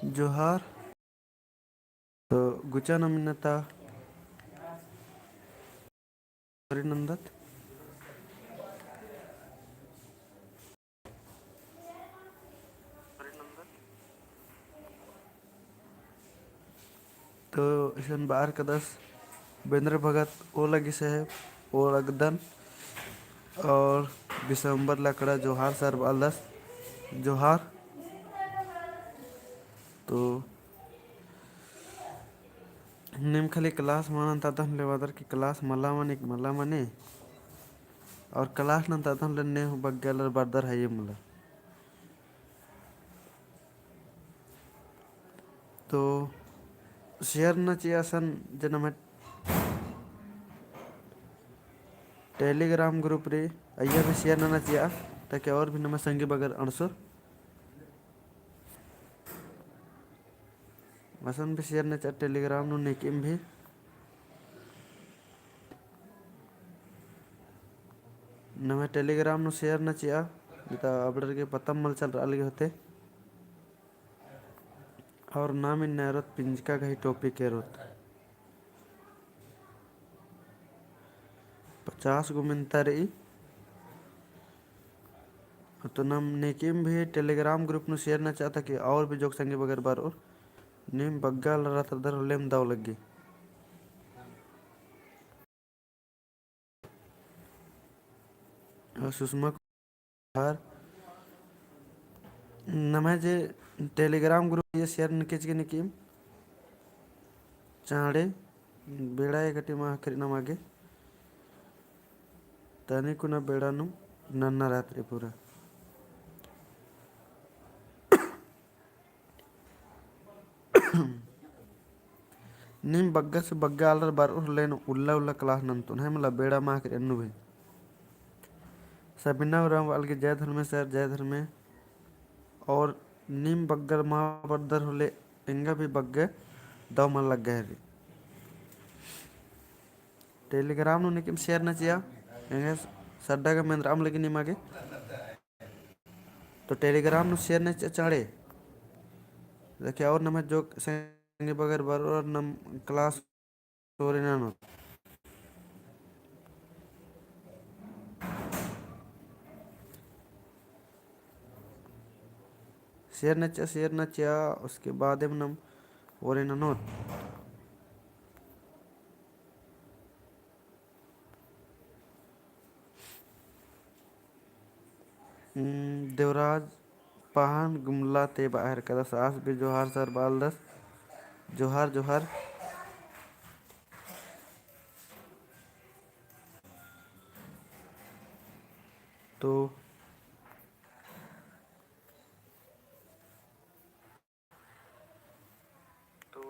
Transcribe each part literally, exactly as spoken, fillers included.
जोहार। तो गुचा नम इन्ना ता नन्दत। तो इसन बअर कदस बेंद्र भगत ओलगी साहेब, ओलगदन और बिसम्बर लकड़ा जोहार सर बअलदस। जोहार। तो नीम खाली class मल नन्तादन ले बअदर की class मला मनी, मला मनी। और class नन्तादन ले ने हूँ बग्गे आलर बरदर हइये मला। तो share नना चिआ असन जे नम्है Telegram group रई, अइय्या भी share नना चिआ, ताकि और भी नम्है संगी बगर अंड़सोर। असन भी share नना चिआ Telegram नू नेकिम भी। नम्है Telegram नू share नना चिआ, इता अबड़र गे पता मल चल रआ लगी होते। और नाम इन्ना एरोत पिंजका गही topic एरोत। पचास गो मेन्ता रई। तो नम नेकिम भी Telegram group नू share नना चिआ ताकि और भी जोक संगी बगर बरओर। नीम बग्गे आलर रअदर होले एम दव लग्गी। और सुषमा कुमार, नम्है जे Telegram group ये share नना चिआ नेकिम चाँड़े। बेड़ा एका टीमा आखिरी नमा गे। तनी कुना बेड़ा नू नन्ना रात रे पूरा। नीम बग्गे से बग्गे आलर बरओर होले नू उल्ला उल्ला class नन्तोन है मला बेड़ा मा आखिरी अन्नु भी। सबिना उराँव बाल गे जय धर्मे sir, जय धर्मे। और नीम बग्गे मा बरदर होले एंगा भी बग्गे दव मल लग्गा है री। Telegram नू नीकिम share नचिया, एंगे सड्डा गा मेंदरअम लगी नीमा गे। तो Telegram नू share नचिया चाड़े। देखिए और नम्है जोक संगी बगर बरओर नम class ओरे ननोत। Share नचिया, share नचिया, उसके बाद एम नम ओरे ननोत। हम्म, देवराज पहान गुमला ते बाहर कदस आस भी जोहार sir बालदस। जोहार, जोहार। तो तो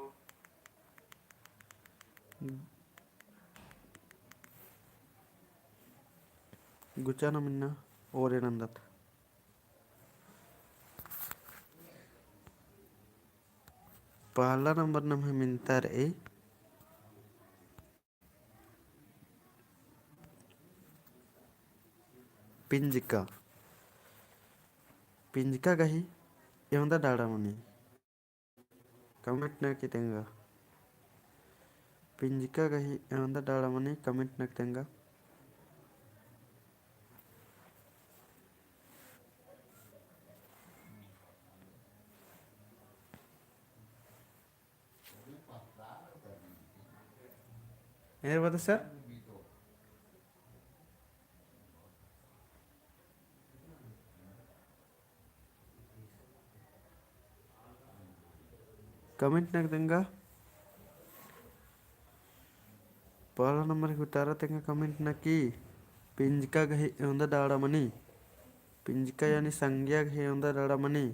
गुचा नम इन्ना ओरे नन्दत। पहला नंबर नम्है मिन्ता रई पिंजका। पिंजका गही एवंदा डाड़ा मनी। Comment नकी तेंगा। पिंजका गही एवंदा डाड़ा मनी comment नकी तेंगा। एन्देर बअदस sir? Comment नकी तेंगा। पहला नंबर गही उतारा तेंगा comment नकी। पिंजका गही एवंदा डाड़ा मनी। पिंजका यानी संगिया गही एवंदा डाड़ा मनी।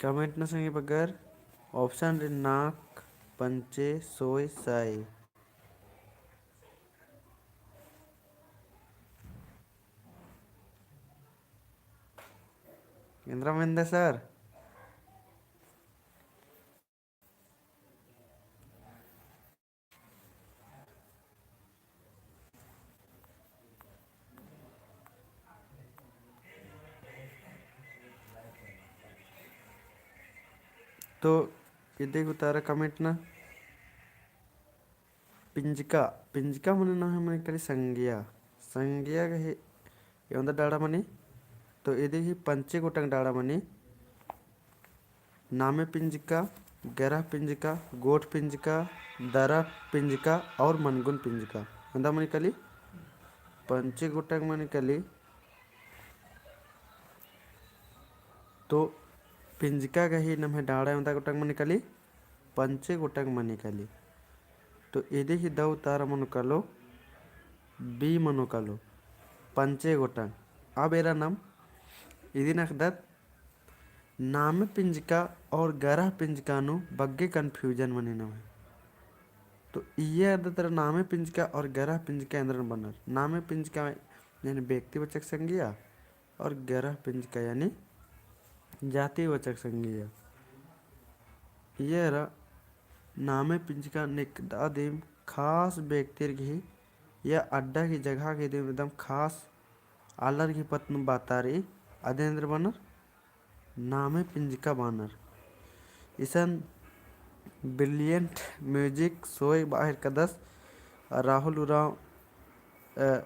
Comment नू संगी बगर option रई नाक, पंचे, सोय, साय। एन्देर मेंदय sir? तो इदी गही उतारा comment नू पिंजका, पिंजका मने नम्है मनी काली संगिया, संगिया गही एवंदा डाड़ा मनी। तो इदी ही पंचे गोटंग डाड़ा मनी। नामे पिंजका, गरह पिंजका, गोट पिंजका, दरा पिंजका और मनगुन पिंजका। एवंदा मनी काली पंचे गोटंग मनी काली। तो पिंजका गही नम्है डाड़ा एवंदा गोटंग मनी काली, पंचे गोटंग मनी काली। तो इदी ही दव उतारा मनो कालो, B मनो कालो, पंचे गोटंग। अब एरा नम इदिन अख़दत नामे पिंजका और गरह पिंजका नू बग्गे confusion मनी नम्है। तो इय्या एरा नामे पिंजका और गरह पिंजका एन्देरन बअनर। नामे पिंजका यानी व्यक्तिवाचक संज्ञा और गरह पिंजका यानी जातिवाचक संज्ञा। इय्या एरा नामे पिंजका नेकदा दिम खास व्यक्तिर गही या अड्डा गही जगह गही दिम एकदम खास आलर गही पत्त नू बअदत रई, अदिन एन्देर बअनर नामे पिंजका बअनर। इसन Brilliant Music सोय बाहिर कदस, राहुल उराँव, अ,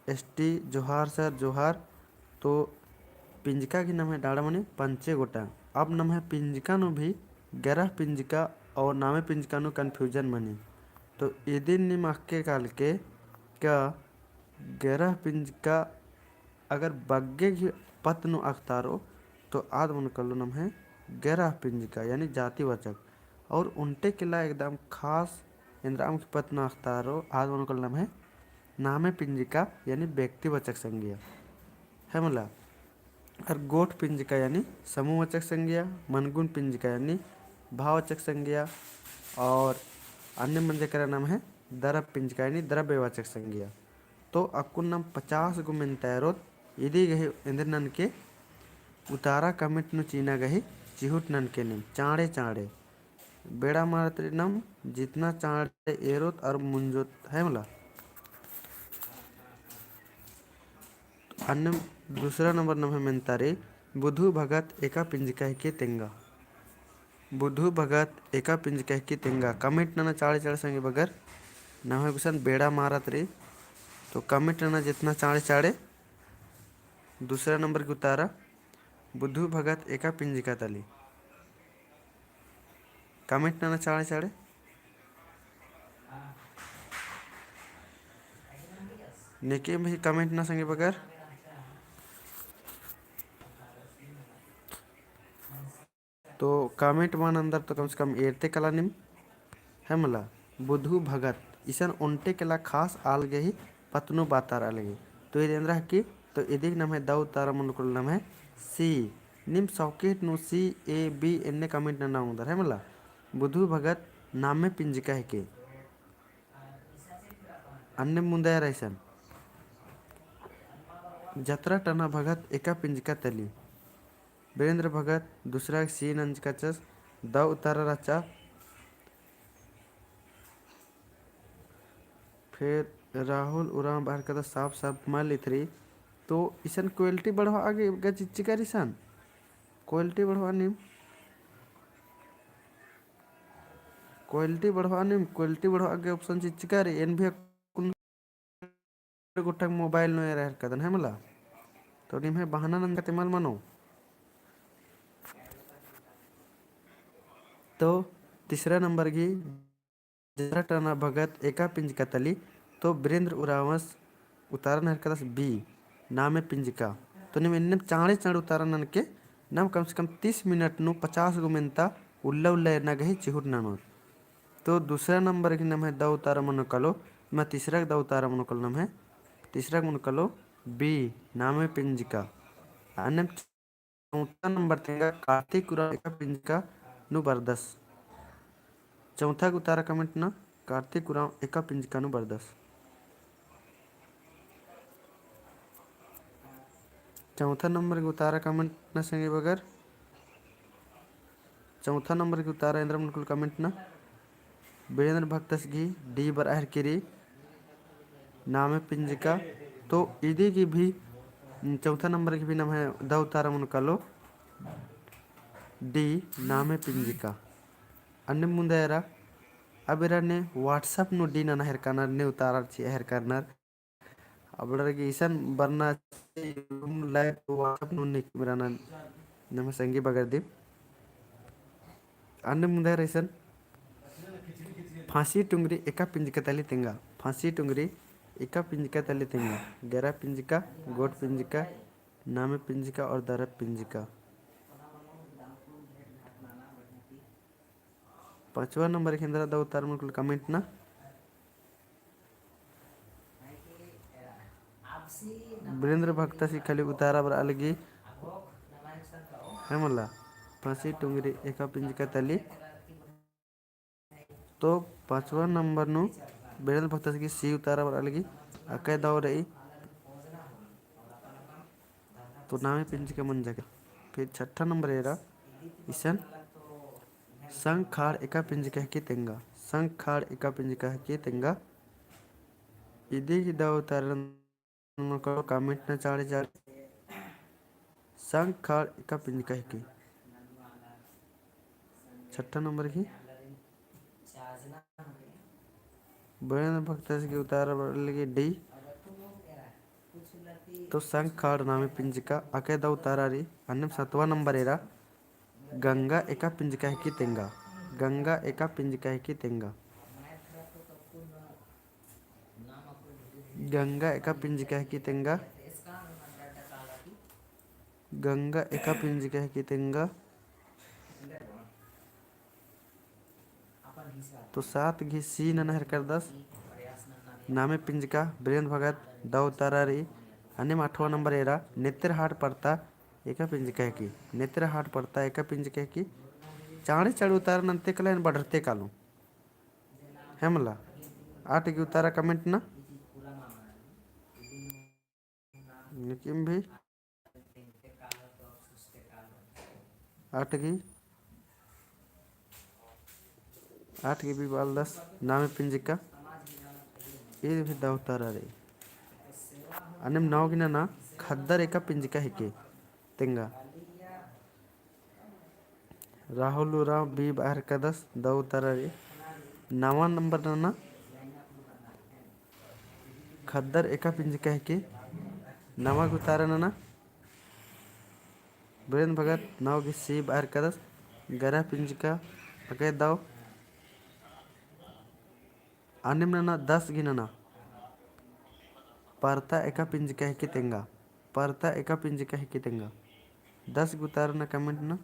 ST जोहार sir, जोहार। तो पिंजका गही नम्है डाड़ा मनी पंचे गोटंग। अब नम्है पिंजका नू भी गरह पिंजका और नामे पिंजका नू confusion मनी। तो इदिन नीम अख़के कालके का गरह पिंजका अगर बग्गे गही पत्त नू अख़तारो तो आद मनो कालो नम्है गैरह पिंजका यानी जातिवाचक। और ओन्टे केला एकदम खास एन्दरा अम्म की पत्त नू अख़तारो आद मनो कल नम्है नामे पिंजका यानी व्यक्तिवाचक संज्ञा। है मला? और गोठ पिंजका यानी समूहवाचक संज्ञा, मनगुन पिंजका यानी भाववाचक संज्ञा, और अन्य मंजा केरा नम्है दरब पिंजका यानी द्रव्यवाचक संज्ञा। तो अक्कुन नाम पचास गो मेन्ता एरोत, इदी गही एन्देर ननके उतारा comment नू चिअना गही चिहुट ननके नीम चाँड़े चाँड़े। बेड़ा मारत रई नाम जितना चाँड़े एरोत और मुंजोत है मला। अन्ने दूसरा नंबर नम्है मेन्ता रई, बुधु भगत एका पिंजका हिके तेंगा। बुधु भगत एका पिंजका हिके तेंगा। Comment नना चाँड़े चाँड़े संगी बगर, नम्है गुसन बेड़ा मारत रई। तो comment नना जितना चाँड़े चाँड़े। दूसरा नंबर की उतारा, बुधु भगत एका पिंजका तली। Comment नना चाँड़े चाँड़े। नेके भी comment नना संगी बगर। तो comment मल नन्दर तो कम से कम एरते कला नीम। है मला, बुधु भगत इसन ओन्टे केला खास आल गही पत्त नू बातार आल गही। तो इदी एन्दरा हिके, तो इदी नम्है दौ उतारा मनो कल नम्है C। नीम socket नू C, A, B एन्ने comment नना ओंगदर है मला। बुधु भगत नामे पिंजका हिके। अन्ने मुन्दा एरा इसन, जतरा टना भगत एका पिंजका तली। बीरेन्द्र भगत दूसरा C नंजकाचस, दौ उतारा रहचा। फिर राहुल उराँव बअर कदस साफ साफ मल इथरी। तो इसन quality बढ़ाबआ गे गा चिच्चका रई इसन। Quality बढ़ाबआ नीम, quality बढ़ाबआ नीम, quality बढ़ाबआ गे option चिच्चका रई। एन भी अक्कुन गोटक mobile नू एरा हेलरकदन है मला। तो नीम है बहाना नंजका ती मल मनो। तो तीसरा नंबर गही जतरा टना भगत एका पिंजका तली। तो बीरेन्द्र उराँवस उतारा नना हेलरकदस B, नामे पिंजका। तो नीम एन्ने चाँड़े चाँड़े उतारा ननके नाम कम से कम तीस मिनट नू पचास गो मेन्ता उल्ला उल्ला एरना गही चिहुट ननोत। तो दूसरा नंबर गही नम्है दौ उतारा मनो कालो, मा तीसरा दौ उतारा मनो कालो नम्है, तीसरा मनो कालो B, नामे पिंजका। अन्नेम चौथा नंबर तेंगा कार्तिक उराँव एका पिंजका नू बरदस। चौथा उतारा comment नना, कार्तिक उराँव एका पिंजका नू बरदस। चौथा नंबर गही उतारा comment नना संगी बगर। चौथा नंबर गही उतारा एन्दरा मनो कालो comment नना। बीरेन्द्र भगतस गही D बरआ हेलरकी रई, नामे पिंजका। तो इदी गही भी, चौथा नंबर गही भी नम्है दौ उतारा मनो कालो D, नामे पिंजका। अन्ने मुन्दा एरा, अब एरा ने WhatsApp नू D नना हेलरकनर, ने उतारा चिआ हेलरकनर। अबड़र गे इसन बरना live तो WhatsApp नू निकमरना नम्है संगी बगर दिम। अन्ने मुन्दा एरा इसन, फांसी टुंगरी एका पिंजका तली तेंगा। फांसी टुंगरी एका पिंजका तली तेंगा। गैरह पिंजका, गोट पिंजका, नामे पिंजका और दरब पिंजका। पाँचवा नंबर गही एन्दरा दौ उतारा मनो कालो comment नना। बीरेन्द्र भगतस गही खाली उतारा बरआ लगी है मला, फांसी टुंगरी एका पिंजका तली। तो पाँचवा नंबर नू बीरेन्द्र भगतस गही C उतारा बरआ लगी, अकय दौ रई। तो नामे पिंजका मंजा का। फिर छठा नंबर एरा इसन, संग खाड़ एका पिंजका हिके तेंगा। संग खाड़ एका पिंजका हिके तेंगा। इदी गही दौ उतारा मनो कालो comment नना चाँड़े चाँड़े। संग खाड़ एका पिंजका हिके। छठा नंबर गही बीरेन्द्र भगतस गही उतारा बरआ लगी D। तो संग खाड़ नामे पिंजका, अकय दौ उतारा रई। अन्नेम सतवा नंबर एरा, गंगा एका पिंजका हिके तेंगा। गंगा एका पिंजका हिके तेंगा। गंगा एका पिंजका हिके तेंगा। गंगा एका पिंजका हिके तेंगा। तो सात गही C नना हेरकदस। नामे पिंजका बिरेंद भगत दौ उतारा रई। अन्नेम आठवाँ नंबर एरा नेतरहाट परता एका पिंजका हेके। नेतरहाट परता एका पिंजका हेके। चाँड़े चाँड़े उतारा नन्ते कला एन बढ़रते कालो। है मला। आठ गही उतारा comment ना। लेकिन भी आठ गही, आठ गही B बआलदस नामे पिंजका। ईद भी दौ उतारा रई। अन्नेम नौ गही नना खद्दर एका पिंजका हेके तेंगा। राहुल उराँव B बआ हेरकदस दौ उतारा रई। नवा नंबर नना खद्दर एका पिंजका हेके। नवा गही उतारा नना बिरेंद भगत नौ गही C बआ हेरकदस। ग्यारह पिंजका अकय दौ। अन्नेम नना दस गही नना परता एका पिंजका हेके तेंगा। परता एका पिंजका हेके तेंगा। दस गही उतारा ना comment ना।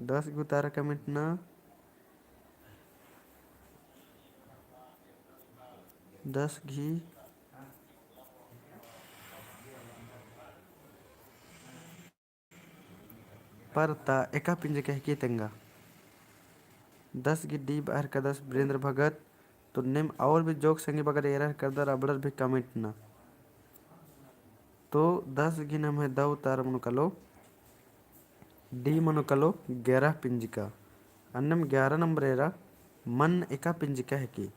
दस गही उतारा comment ना। दस गही परता एका पिंजका हेके तेंगा। दस गही D बआ हेरकदस बिरेंद्र भगत। तो नेम और भी जोक संगी बगर एरा हेरकदर अबड़र भी comment ना। तो दस गही नम्है दौ उतारा मनो कालो D मनो कालो ग्यारह पिंजका। अन्नेम ग्यारह नंबर एरा मन्न एका पिंजका हेके।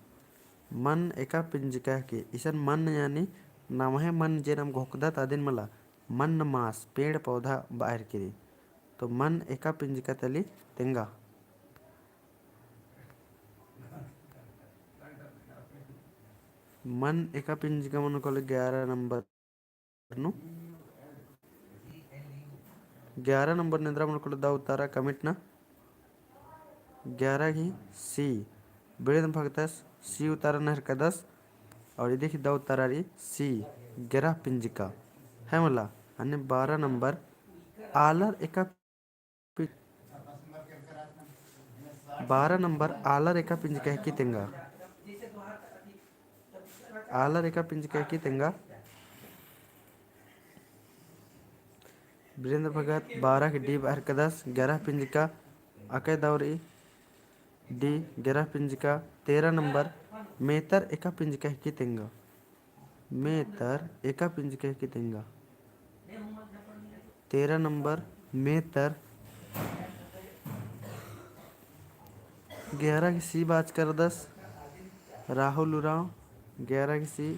मन्न एका पिंजका हेके। इसन मन्न यानी नम्है मन्न जे नाम घोखदत अदिन मला। मन्न मास, पेड़ पौधा बआ हेरकी रई। तो मन्न एका पिंजका तली तेंगा। मन्न एका पिंजका मनो कालो ग्यारह नंबर नू। ग्यारह नंबर नू एन्दरा मनो कालो दौ उतारा comment ना। ग्यारह गही C। बिरेंद्र भगतस C उतारा नना हेरकदस। और इदी गही दौ उतारा रई C, ग्यारह पिंजका। है मला। अन्नेम बारह नंबर आलर एका पि-, बारह नंबर आलर एका पिंजका हेके तेंगा। आलर एका पिंजका हेके तेंगा। बिरेंद्र भगत बारह गही D बआ हेरकदस, ग्यारह पिंजका अकय दौ रई। D ग्यारह पिंजका। तेरह नंबर मेतर एका पिंजका हेके तेंगा। मेतर एका पिंजका हेके तेंगा। तेरह नंबर मेतर। ग्यारह गही C बाचका रअदस राहुल उराँव। ग्यारह गही C,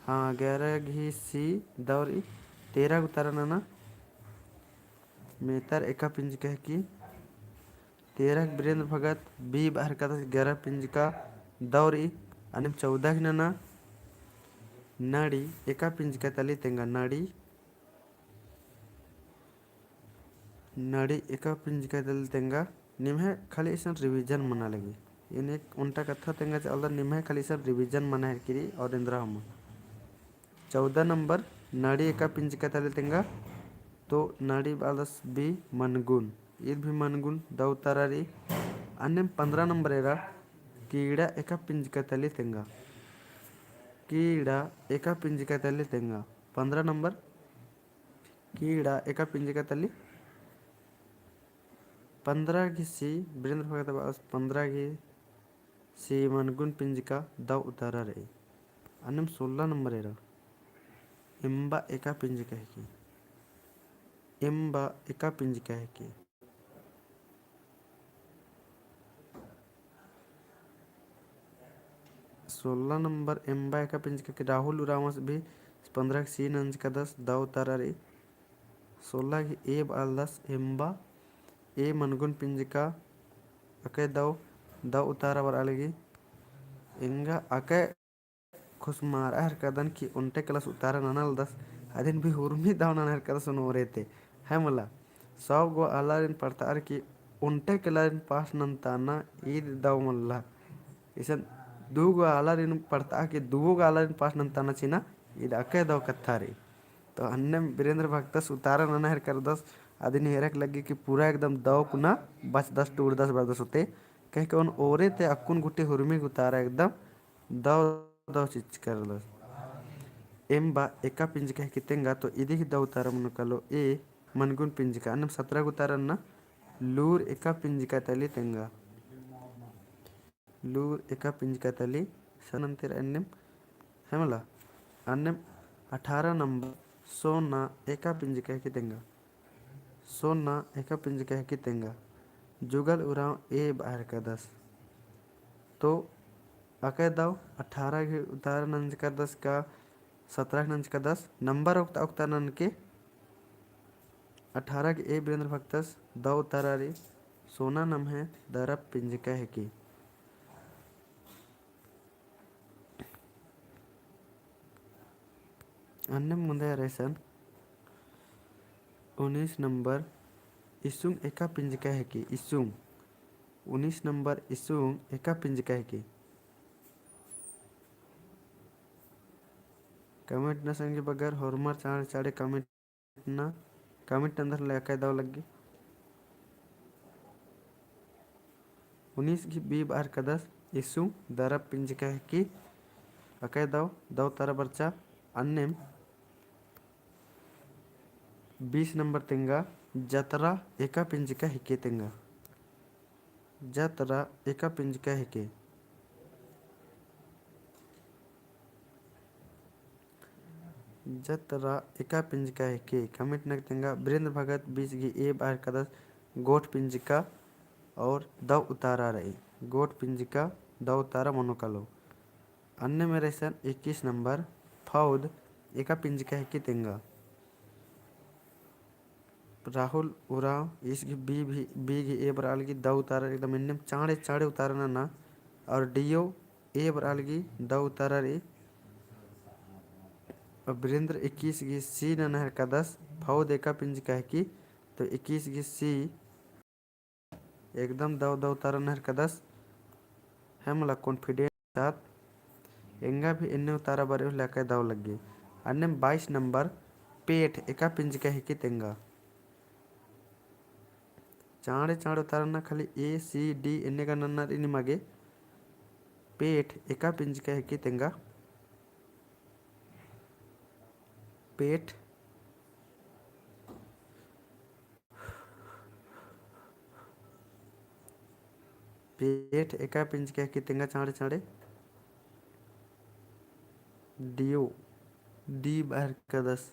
हाँ, ग्यारह गही C दौ रई। तेरह गही उतारा नना मेतर एका पिंजका हेके। तेरह गही बिरेंद्र भगत B बआ हेरकदस, ग्यारह पिंजका दौ रई। अन्नेम चौदह गही नना नड़ी एका पिंजका तली तेंगा। नड़ी, नड़ी एका पिंजका तली तेंगा। निम्है खाली इसन revision मना लगी। एन एक ओन्टा कत्था तेंगा चालदन, निम्है खाली इसन revision मना हेरकी रई और एन्दरा हूँ मल। चौदह नंबर नड़ी एका पिंजका तली तेंगा। तो नड़ी बआलदस B मनगुन, ईद भी मनगुन दौ उतारा रई। अन्नेम पन्द्रह नंबर एरा कीड़ा एका पिंजका तली तेंगा। कीड़ा एका पिंजका तली तेंगा। पन्द्रह नंबर कीड़ा एका पिंजका तली। पन्द्रह गही C बिरेंद्र भगत बआलदस, पन्द्रह गही C मनगुन पिंजका दौ उतारा रई। अन्नेम सोलह नंबर एरा एम्बा एका पिंजका हेके। एम्बा एका पिंजका हेके। सोलह नंबर एम्बा एका पिंजका हेके। राहुल उराँवस भी पन्द्रह गही C नंजकादस, दौ उतारा रई। सोलह गही A बआलदस एम्बा, A मनगुन पिंजका अकय दौ, दौ उतारा बरआ लगी। एंगा अकय खुसमारआ हेरकदन कि ओन्टे कलस उतारा ननालदस, अदिन भी उर्मी दौ नना हेरकदस ओन ओरे ती। है मला, सब गो आलारिन पढ़तार कि ओन्टे कलारिन पास नन्ताना ईद दौ मल्ला। इसन दू गो आलारिन पढ़ता कि दू गो आलारिन पास नन्ताना चिना ईद अकय दौ कत्था रई। तो अन्नेम बिरेंद्र भगतस उतारा नना हेरकदस, अदिन हेरक लग्गी कि पूरा एकदम दव कुना बचदस, टूड़दस बरदस होते, कहिके ओन ओरे ते अक्कुन गुट्ठी हुरमी गही उतारा एकदम दव दव चिच्चका रअदस। एम्बा एका पिंजका हिकी तेंगा, तो इदी ही दव उतारा मनो कालो ए मनगुन पिंजका। अन्नेम सतरा गही उतारा नना लूर एका पिंजका तली तेंगा। लूर एका पिंजका तली सनंतिर अन्नेम हेमला। अन्नेम अठारह नंबर सोना एका पिंजका हिकी तेंगा। सोना एका पिंजका हिकी तेंगा। जुगल उराँव ए बअर कादस। तो अकय दव अठारह गही उतारा नंजका रअदस का सतरा गही नंजका रअदस, नंबर ओक्ता ओक्ता ननके। अठारह गही ए वीरेंद्र भगतस दव उतारा रई, सोना नम्है दरब पिंजका हिकी। अन्नेम मुन्दे रअदस उन्नीस नंबर इसुंग एका पिंजका हिकी, इसुंग। उन्नीस नंबर इसुंग एका पिंजका हिकी। Comment नसन गे बगर होरमर चाँड़े चाँड़े comment ना, comment नंदर ले अकय दव लग्गी। उन्नीस गही बी बअर कादस इसुंग दरब पिंजका हिकी। अकय दव, दव उतारा बरचा। अन्नेम बीस नंबर तेंगा जतरा एका पिंजका हिकी तेंगा। जतरा एका पिंजका हिकी। जतरा एका पिंजका हिकी। Comment नना तेंगा वीरेंद्र भगत बीस गही ए बअर कादस गोट पिंजका और दव उतारा रई। गोट पिंजका दव उतारा मनो कालो। अन्नेम रअदस इक्कीस नंबर फौद एका पिंजका हिकी तेंगा। राहुल उराँव ईस गही बी भी, बी गही ए बरआ लगी दव उतारा एकदम एन्नेम चाँड़े चाँड़े उतारा नना। और डीओ ए बरआ लगी दव उतारा रई। और वीरेंद्र इक्कीस गही सी नना हेरकादस फौद एका पिंजका हिकी। तो इक्कीस गही सी एकदम दव दव उतारा नना हेरकादस। हेमला confidence साथ एंगा भी एन्ने उतारा बरई होले अकय दव लग्गी। अन्नेम बाईस नंबर पेट एका पिंजका हिकी तेंगा। चाँड़े चाँड़े उतारा नना, खाली ए, सी, डी एन्ने गा नन्ना रई निमा गे। पेट एका पिंजका हिकी तेंगा। पेट पेट एका पिंजका हिकी तेंगा चाँड़े चाँड़े। डीओ, डी बअर कादस।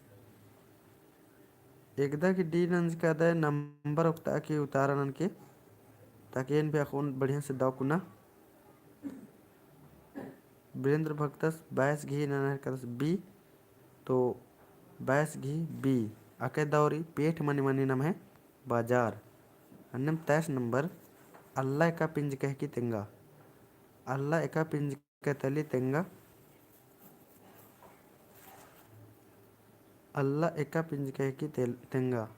एकदा गही डी नंजका रअदय नंबर ओक्ता की उतारा ननके, ताकि एन भी अक्कुन बढ़िया से दव कुना। वीरेंद्र भगतस बाईस गही नना हेरकादस बी। तो बाईस गही बी अकय दव रई पेट मनी मनी नम्है बाजार। अन्नेम तेईस नंबर अल्ला एका पिंजका हिकी तेंगा। अल्ला एका पिंजका तली तेंगा। अल्ला एका पिंजका हिकी तेल-, तेंगा।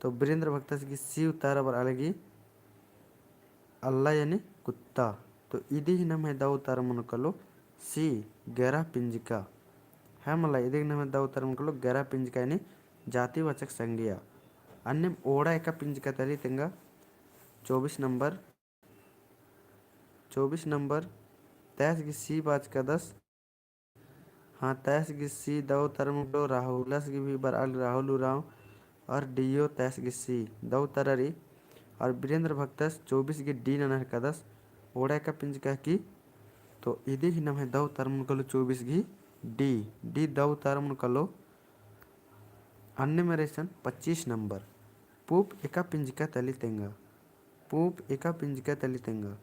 तो वीरेंद्र भगतस गही सी उतारा बरआ लगी अल्ला यानी कुत्ता। तो इदी ही नम्है दव उतारा मनो कालो सी, गरा पिंजका। हेमला इदी ही नम्है दव उतारा मनो कालो गरा पिंजका यानी जातिवाचक संज्ञा। अन्नेम ओड़ा एका पिंजका तली तेंगा चौबीस नंबर। चौबीस नंबर तेईस गही सी बाचकादस। हाँ, तेईस गही सी दव उतारा मनो कालो, राहुलस गही भी बरआ लगी राहुल उराँव और डीओ तेईस गही सी दव उतारा रई। और वीरेंद्र भगतस चौबीस गही डी नना हेरकादस, ओड़ा एका पिंजका हिकी। तो इदी ही नम्है दव उतारा मनो कालो चौबीस गही डी, डी दव उतारा मनो कालो। अन्नेम रअदस पच्चीस नंबर पूँप एका पिंजका तली तेंगा। पूँप एका पिंजका तली तेंगा।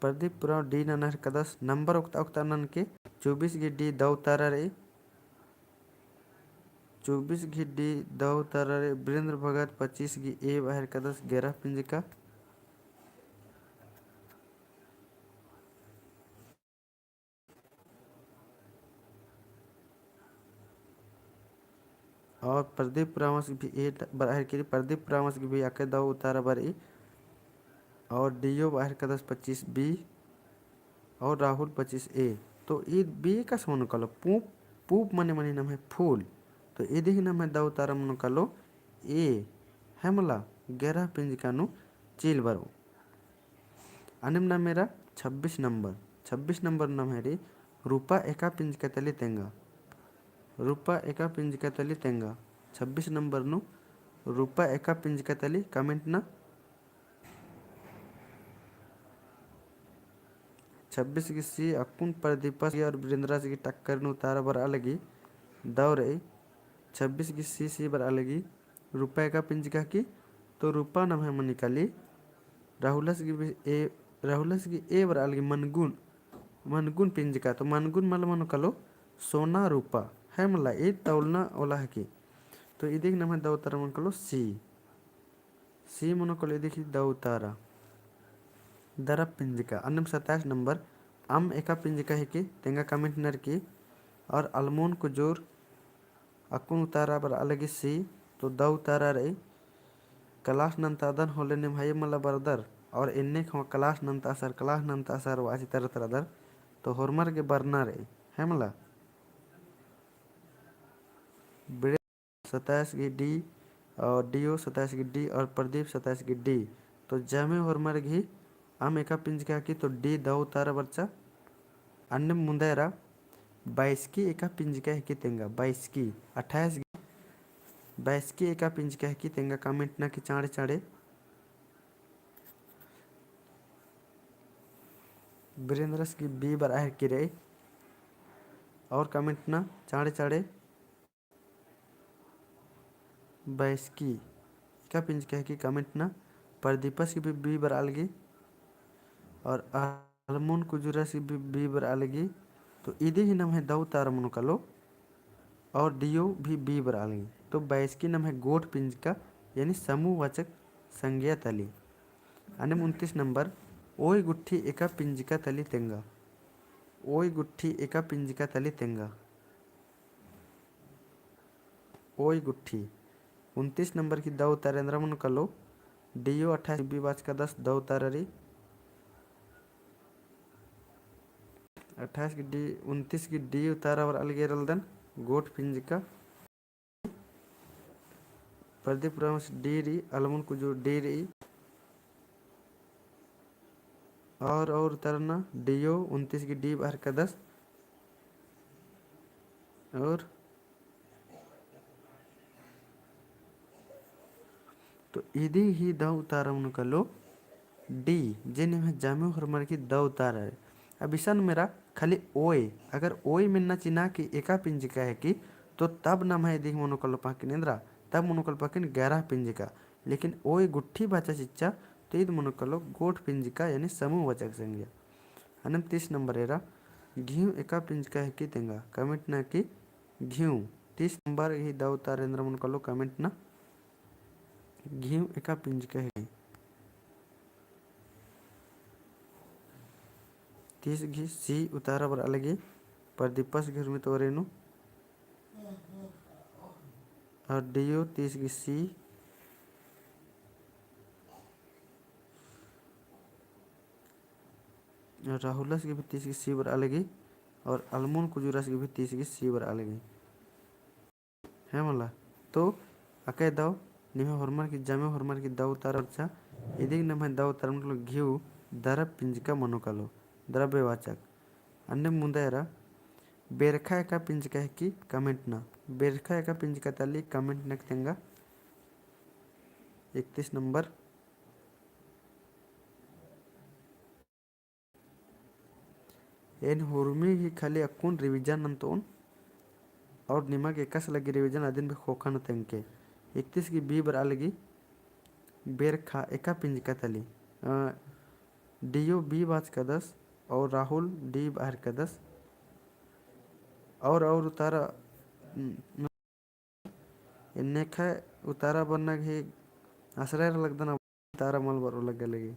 प्रदीप उराँव डी नना हेरकादस, नंबर ओक्ता ओक्ता ननके। चौबीस गही डी दव उतारा रई। चौबीस गही डी दव उतारा रई। वीरेंद्र भगत पच्चीस गही ए बअर कादस गरा पिंजका। और प्रदीप उराँवस भी ए बरआ हेरकी रई, प्रदीप उराँवस भी अकय दव उतारा बरई। और डीओ बअर कादस पच्चीस बी और राहुल पच्चीस ए। तो ई बी एकासे मनो कालो, पूँप पूप मने मनी नम्है फूल। तो इदी ही नम्है दौ उतारा मनो कालो A, है मला, ग्यारह पिंजका नू चील बरओ। अन्नेम नम्है एरा छब्बीस नंबर, छब्बीस नंबर नम्है रई, रूपा एका पिंजका तली तेंगा। रूपा एका पिंजका तली तेंगा। छब्बीस नंबर नू रूपा एका पिंजका तली comment ना। छब्बीस गही C अक्कुन प्रदीपस गही और वीरेंद्रस गही टक्कर नू उतारा बरआ लगी दौ रई। छब्बीस गही C, C बरआ लगी। रूपा एका पिंजका की, तो रूपा नम्है मनी काली। राहुलस गही भी A, राहुलस गही A बरआ लगी मनगुन, मनगुन पिंजका, तो मनगुन मला मनो कालो सोना रूपा, है मला, ईद तौलना ओला हकी। तो इदी ही नम्है दौ उतारा मनो कालो C। C मनो कालो इदी ही दौ उतारा। दरब पिंजका, अन्नेम सत्ताईस नंबर, अम एका पिंजका हिकी तेंगा comment नर की, और अलमोन कुजूर अक्कुन उतारा बरआ लगी C, तो दौ उतारा रई। Class नन्तादन होले निम्है मला बरदर, और एन्ने ख़वा class नन्तासर, class नन्तासर बाची तरत रअदर, तो होरमर गे बरना रई, है मला। बिड़े सत्ताईस गही D और D O सत्ताईस गही D और प्रदीप सत्ताईस गही D। तो जमे होरमर गही अम एका पिंजका की तो D दौ उतारा बरचा। अन्नेम मुन्दा एरा बाईस की एका पिंजका हिकी तेंगा, बाईस की, अट्ठाईस गही, बाईस की एका पिंजका हिकी तेंगा comment ना की चाँड़े चाँड़े। वीरेंद्रस गही B बरआ हिकी रई और comment ना चाँड़े चाँड़े। बाईस की एका पिंजका हिकी comment ना। प्रदीपस गही भी B बरआ लगी और अलमोन कुजूरस गही भी B बरआ लगी। तो इदी ही नम्है दौ उतारा मनो कालो और D O भी B बरआ लगी। तो बाईस की नम्है गोट पिंजका यानी समूहवाचक संज्ञा तली। अन्नेम उनतीस नंबर, ओय गुट्ठी एका पिंजका तली तेंगा। ओय गुट्ठी एका पिंजका तली तेंगा। ओय गुट्ठी। उनतीस नंबर की दौ उतारा एन्दरा मनो कालो, D O अट्ठाईस B बाचका दस दौ उतारा रई। अट्ठाईस की D, उनतीस की D उतारा बरआ लगी रअलदन, गोट पिंजका। प्रदीप राम D रई, अलमोन कुजूर D रई। और, और उतारा ना D O उनतीस की D बरआ कदस। और तो इदी ही दौ उतारा मनो कालो D, जे निम्है जमे होरमर की दौ उतारा रई। अब इसन मेरा खाली ओय, अगर ओय मेन्ना चिन्हा की एका पिंजका हिकी, तो तब नम्है इदी ही मनो कालो पाकिन एन्दरा, तब मनो कालो पाकिन ग्यारह पिंजका। लेकिन ओय गुट्ठी बाचा चिच्चा, तो ईद मनो कालो गोट पिंजका यानी समूहवाचक संज्ञा। अन्नेम तीस नंबर एरा, घिउ एका पिंजका हिकी तेंगा, comment ना की घिउ। तीस नंबर ही दौ उतारा एन्दरा मनो कालो comment ना, घिउ एका पिंजका हिकी। तीस गही C उतारा बरआ लगी, प्रदीपस गही उर्मी तोरे नू। और D O तीस गही C, और राहुलस गही भी तीस गही C बरआ लगी, और अलमोन कुजूरस गही भी तीस गही C बरआ लगी। है मला। तो अकय दौ निम्है होरमर की, जमे होरमर की दौ उतारा बरचा। इदी ही नम्है दौ उतारा मनो कालो घिउ दरब पिंजका मनो कालो, द्रव्यवाचक। अन्नेम मुन्दा एरा, बेरखा एका पिंजका हिकी comment ना। बेरखा एका पिंजका तली comment ना की तेंगा। इकतीस नंबर। एन हुरमी ही खाली अक्कुन revision नन्तओन और निमा गे एकासे लगी revision अदिन भी ख़ोख़ा नू तेंगके। इकतीस गही B बरआ लगी बेरखा एका पिंजका तली। अ, D O B बाचका दस और राहुल D बरआ कदस। और, और उतारा, न, एन्ने ख़य उतारा बरना गही आसरा एरा लगदन, उतारा मल बरओ लग्गा लगी।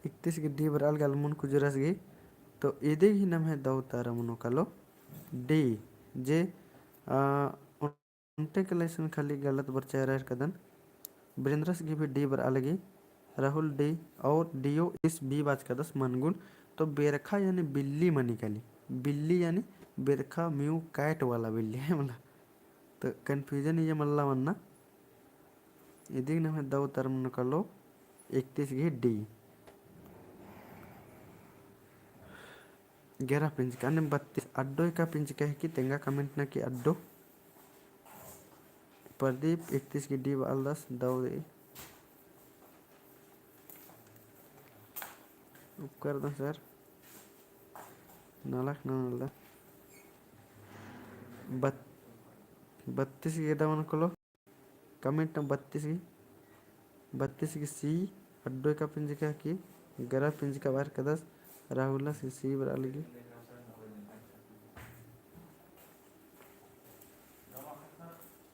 इकतीस गही D बरआ लगी अलमोन कुजूरस गही। तो इदी ही नम्है दौ उतारा मनो कालो D, जे, आ, ओन्टे के लइसन खाली गलत बरचा एरा एरकदन। वीरेंद्रस गही भी D बरआ लगी, राहुल D और D O इस B बाचका दस मनगुन तो बेरखा यानी बिल्ली मनी काली। बिल्ली यानी बेरखा, mew, cat वाला बिल्ली है मला। तो confusion इय्या मल्ला मन्ना। इदिगे नम्है दौ उतारा मनो कालो इकतीस गही D। ग्यारह पिंजका, अन्नेम बत्तीस, अड्डो एका पिंजका हिकी तेंगा, comment ना कि अड्डो। प्रदीप इकतीस गही D बआलदस, दौ दे। उपकर दा sir। नलख ना नलदा। बत-, बत्तीस गही दा मनो कालो। Comment ना बत्तीस गही, बत्तीस गही C, अड्डो एका पिंजका हिकी, ग्यारह पिंजका बअर कादस, राहुलस गही C बरआ लगी।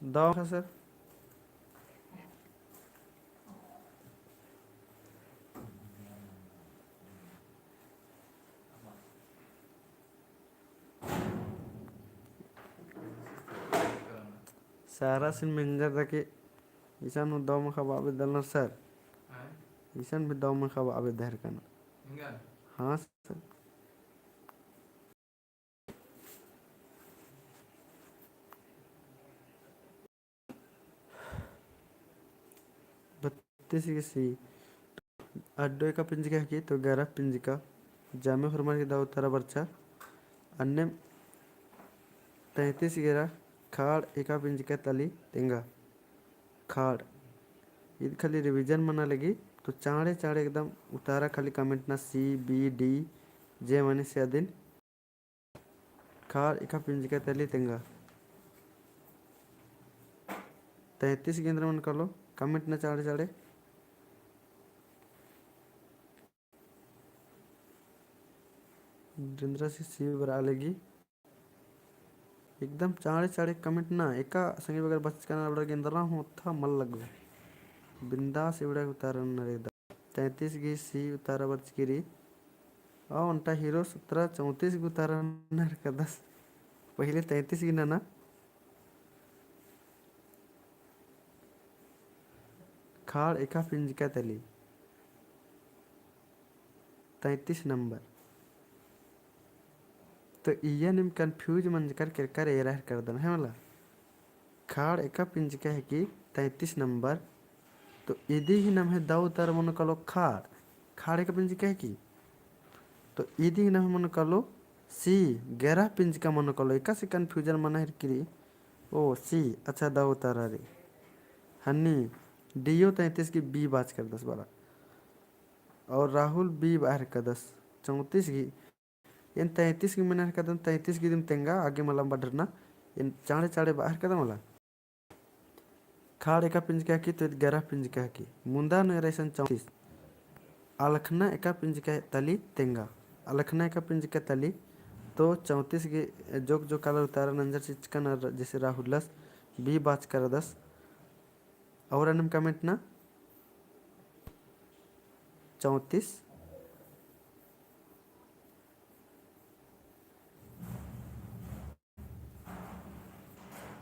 दौ ख़ा sir। सारा सिन मेंजर दा के इसन हूँ दौ मखा बआ बेद्दलनर sir। इसन भी दौ मखा बआ बेद्दर कना। हाँ sir। बत्तीस गही C, अड्डो एका पिंजका हिकी तो ग्यारह पिंजका, जामे होरमर गही दौ उतारा बरचा। अन्नेम तैंतीस गही रा, खाड़ एका पिंजका तली तेंगा। खाड़। ईद खाली revision मना लगी, तो चाँड़े चाँड़े एकदम उतारा, खाली comment ना C, B, D, जे मनी से अदिन। खाड़ एका पिंजका तली तेंगा। तैंतीस गही एन्दरा मनो कालो, comment ना चाँड़े चाँड़े। वीरेंद्रस गही C बरआ लगी। एकदम चाँड़े चाँड़े comment ना, एका संगी बगर बचका ना बड़ा गे एन्दरा हूँ ओत्था मल लग्गो। बिंदास एवड़ा उतारा ननर एकदम। तैंतीस गही C उतारा बरचकी रई। आ ओन्टा hero सत्रह चौंतीस गही उतारा ननर कादस। पहिले तैंतीस गही नना। खाड़ एका पिंजका तली। तैंतीस नंबर। तो इय्या नीम confuse मंजकर केरकर एरा हेलरकदन है मला। खाड़ एका पिंजका हिकी तैंतीस नंबर। तो इदिगे नम्है दौ उतारा मनो कालो खाड़। खाड़ एका पिंजका हिकी। तो इदिगे नम्है मनो कालो C, ग्यारह पिंजका मनो कालो। एकासे confusion मना हेलरकी रई। ओ, C, अच्छा, दौ उतारा रई। हन्नी, D ओ तैंतीस गही B बाचका रअदस बड़ा। और राहुल B बअर कादस, चौंतीस गही। एन तैंतीस गही मेनर कादन, तैंतीस गही दिम तेंगा, आगे मला बढ़रना। एन चाँड़े चाँड़े बअर कादन मला। खाड़ एका पिंजका हिकी तो ईद ग्यारह पिंजका हिकी। मुन्दा नू एरा इसन चौंतीस। अलख़ना एका पिंजका तली तेंगा। अलख़ना एका पिंजका तली तो चौंतीस गही जो जो colour उतारा नंजर चिच्चका ना, जैसे राहुलस B बाचका रअदस। और अन्नेम comment ना चौंतीस।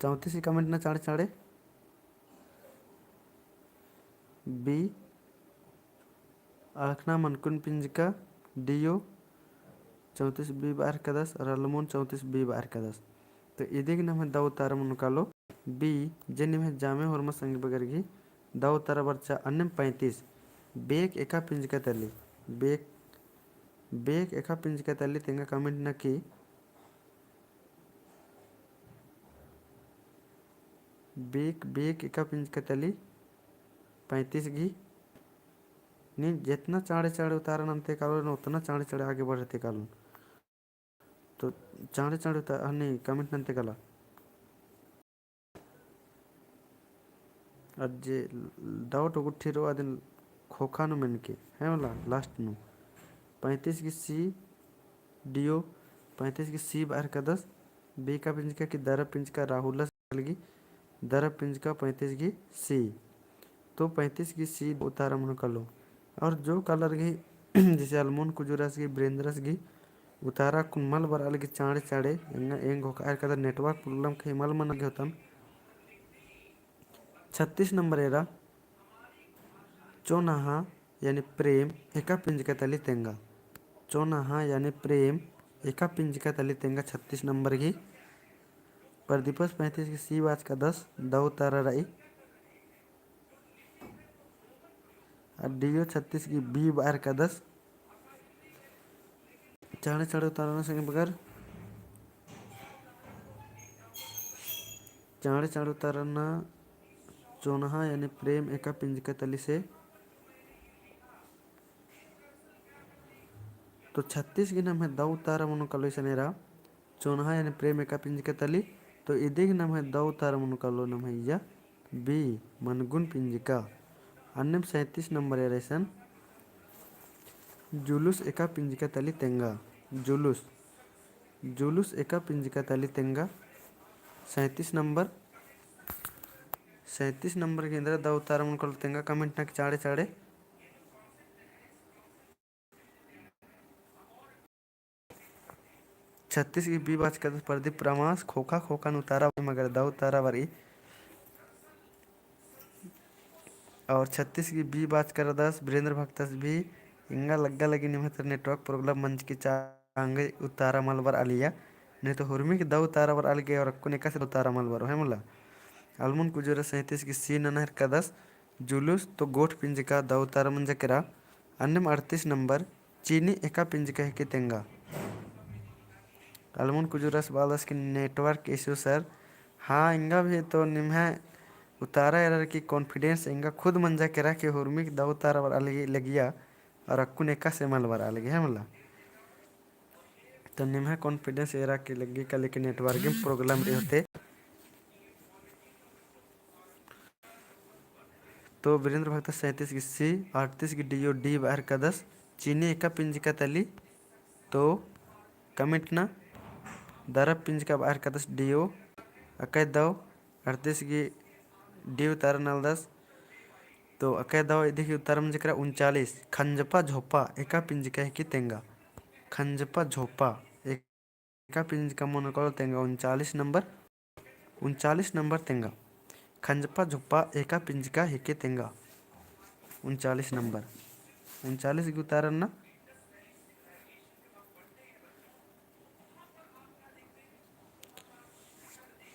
चौंतीस गही comment ना चाँड़े चाँड़े। B, अलख़ना मनकुन पिंजका, D ओ चौंतीस B बअर कादस, और अलमोन चौंतीस B बअर कादस। तो इदिगे नम्है दौ उतारा मनो कालो B, जे निम्है जामे होरमा संगी बगर गही दौ उतारा बरचा। अन्नेम पैंतीस, बेक एका पिंजका तली, बेक, बेक एका पिंजका तली तेंगा comment ना कि बेक, बेक एका पिंजका तली पैंतीस गही। नीम जेतना चाँड़े चाँड़े उतारा नन्ते कालोन, ओतना चाँड़े चाँड़े आगे बढ़ते कालोन। तो चाँड़े चाँड़े उतारा, हाँ, नीम comment नन्ते काला। अर जे doubt गुट्ठी रओ अदिन खोखा नू मेनके, है मला, last नू। पैंतीस गही C, D ओ, पैंतीस गही C बअर कादस, बेका पिंजका कि दरा पिंजका राहुलस लगी, दरा पिंजका पैंतीस गही C। तो पैंतीस गही C उतारा मनो कालो। और जो colour गही, जैसे अलमोन कुजूरस गही, वीरेंद्रस गही, उतारा कुन मल बरआ लगी चाँड़े चाँड़े, एंग, एंग होका आर कदर network problem कही मल मना गे होतन। छत्तीस नंबर एरा, चोन्हा यानी प्रेम एका पिंजका तली तेंगा। चोन्हा यानी प्रेम एका पिंजका तली तेंगा छत्तीस नंबर गही। प्रदीपस पैंतीस गही C बाचकदस, दौ उतारा रई। अरा D O छत्तीस गही B बअर कदस। चाँड़े चाँड़े उतारा नना संगी बगर। चाँड़े चाँड़े उतारा नना। चोन्हा यानी प्रेम एका पिंजका तली से। तो छत्तीस गही नम्है दौ उतारा मनो कालो इसन एरा। चोन्हा यानी प्रेम एका पिंजका तली। तो इदी गही नम्है दौ उतारा मनो कालो नम्है इया B, मनगुन पिंजका। अन्नेम सैंतीस नंबर एरा इसन जुलूस एका पिंजका तली तेंगा। जुलूस, जुलूस एका पिंजका तली तेंगा। सैंतीस नंबर, सैंतीस नंबर गही एन्दरा दौ उतारा मनो कालो तेंगा, comment नना चाँड़े चाँड़े। छत्तीस गही B बाचकदस प्रदीप रामास, खोखा खोखा नू उतारा बरई, मगर दौ उतारा बरई। और छत्तीस गही B बाचकदस वीरेंद्र भक्तस भी। एंगा लग्गा लगी निम्है तरह network problem मंजकी चांगे उतारा मल बरआ लगिया। नहीं तो हुरमी गही दौ उतारा बरआ लगी और अक्कुन एकासे उतारा मल बरओ है मला। अलमुन कुजूरस सैंतीस गही C नना हेरकदस जुलूस तो गोठ पिंजका दौ उतारा मंजा केरा। अन्नेम अड़तीस नंबर चीनी एका पिंजका हिके तेंगा। अलमुन कुजूरस बअदस कि network issue sir। हाँ, एंगा भी तो निम्है उतारा एरर की confidence एंगा खुद मंजा केरा कि हुरमी गही दौ उतारा बरआ लगिया और अक्कुन एकासे मल बरआ लगी है मला। तो निम्है confidence एरा की लग्गी काली कि network problem रई होते। तो वीरेंद्र भक्तस सैंतीस गही C, अड़तीस गही D O D बअर कदस, चीनी एका पिंजका तली। तो comment नना, दरब पिंजका बअर कदस D O, अकय दौ, अड़तीस गही D उतारा नलदस। तो अकय दौ इदी गही उतारा मंजा केरा उनचालीस, खंजपा झोपा एका पिंजका हिके तेंगा। खंजपा झोपा एका पिंजका मनो कालो तेंगा उनचालीस नंबर। उनचालीस नंबर तेंगा। खंजपा झोपा एका पिंजका हिके तेंगा। उनचालीस नंबर। उनचालीस गही उतारा नना।